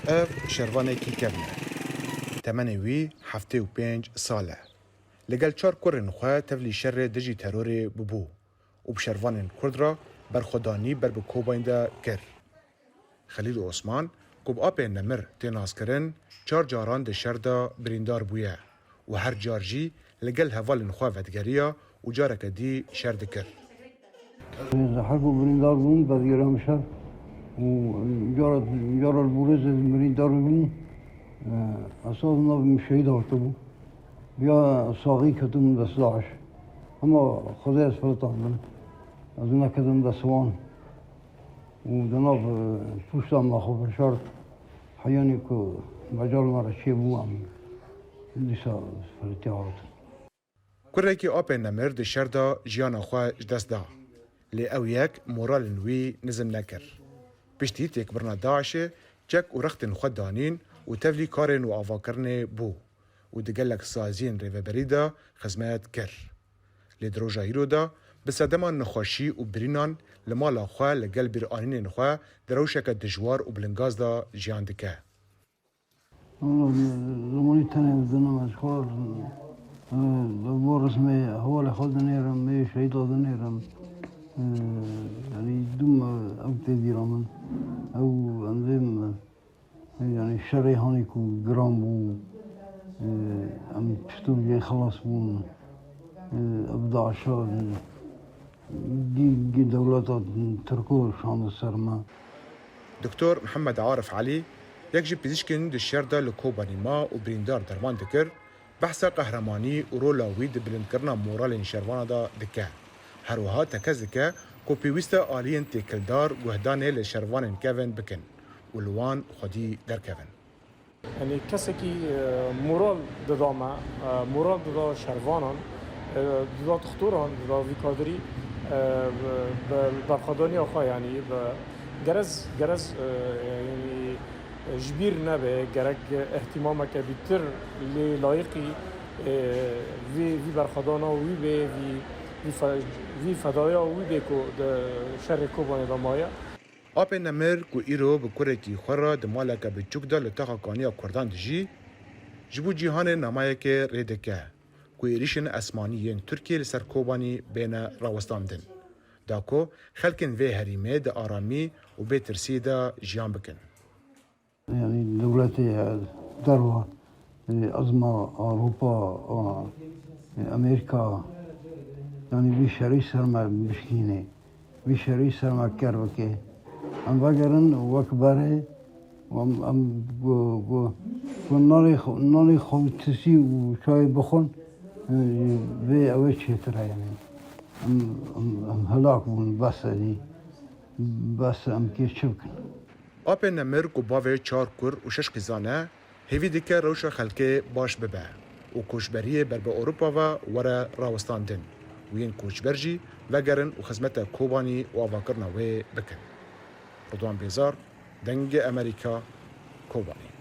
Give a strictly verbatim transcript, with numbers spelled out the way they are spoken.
Ev şervanekî kevn e. Temenê wî heftê û pênc sal e. Li gel çar kurên xwe tevlî şerê dijî terorê bûbû û bi şervanên Kurd re berxwedanî ber bi Kobanî de kir. Xelîl Osman, ku bi apê Nemir tê naskirin, çar caran di şer de birîndar bûye û her car jî li gel hevalên xwe vedigeriya û careke dî şer dikir. Her ku birîndar bûm, vedigeriya min şer û cara, cara li Bûrêzê birîndar bûm. Esas navê min şehîd hatibû. Ya saxî ketim dest DAIŞ. Hema Xwedê ez filitandim. Ez neketim dest wan. Û di nav, e, pûşta me xwe veşart. Heyanî ku mecal me re çêbû, em dîsa filitiya hatin. Kurekî apê Nemir di şer de jiyana xwe ji dest da. Lê ew yek moralên wî nizm nekir. Piştî têkbirina DAIŞê çek û rextên xwe danîn û tevlî karên û avakirinê bû û di gelek saziyên rêveberî de xizmet kir. Lê di roja îro de bi sedema nexweşî û birînan li mala xwe li gel bîranînên xwe di rewşeke dijwar û bilingaz de jiyan dike. Wala, zimanî tenê didim ez xwe, e, bo resmê hevalê xwe dinêrim, ê şehîda dinêrim. E, yanî dûm, e, ew tê bîra min. Ew em dê, e, yanî şerê hanê ku giran bû, e, em çitur jê xelas bûn. E, ev DAIŞa, e, gî, gî dewleta Tirko şandin ser me. Doktor Mihemed Arif Elî, yek ji pizîşkên di şer de li Kobanî ma û birîndar derman dikir, behsa qehremanî û rola wî di bilindkirina moralên şervana de dike. Her wiha tekez dike ku pêwîst e aliyên têkildar guhdanê li şervanên kevin bikin û li wan xwedî derkevin. Yanî kesekî, e, moral dida me, e, moral dida şervanan, e, dida dixtoran, dida vî kadirî, e, bi berxwedaniya xwe, yanî bi gerez, gerez, e, yanî ji bîr nebe, gerek îhtimameke bîtir lê layiqî, e, vî, vî berxwedana wî bê, vî, vî fe-, vî fedaya wî bê ku di şerê Kobanê de maye. Apê Nemir ku îro bi kurekî xwe re di maleke biçûk de li taxa kaniya Kurdan dijî, ji bo cîhanê namayekê rê dike ku êrîşên esmanî yên Tirkiyê li ser Kobanî bêne rawestandin, da ku xelkên vê herêmê di aramî û bê tirsiyê de jiyan bikin. Yanî dewletê derva, e, ezma Ewropa, e, Amerîka, yanî vî şerî ser me bişkînê, vî şerî ser me ker bike. Em vegerin wek berê, em, em ku, ku, ku nanê xwe, nanê xwe tisî û çayê bixwin, e, vê ew ê çêtir e, yanî. Em, em, em helak bûn, bes e dî. Bes e, em kê çi bikin? Apê Nemir ku bavê çar kur û şeş qîzan e, hêvî dike rewşa xelkê baş bibe û koçberiyê ber bi Ewropa ve were rawestandin û yên koçber jî vegerin û xizmeta Kobanî û avakirina wê bikin. Ridwan Bêzar, Dengê Amerîka, Kobanî.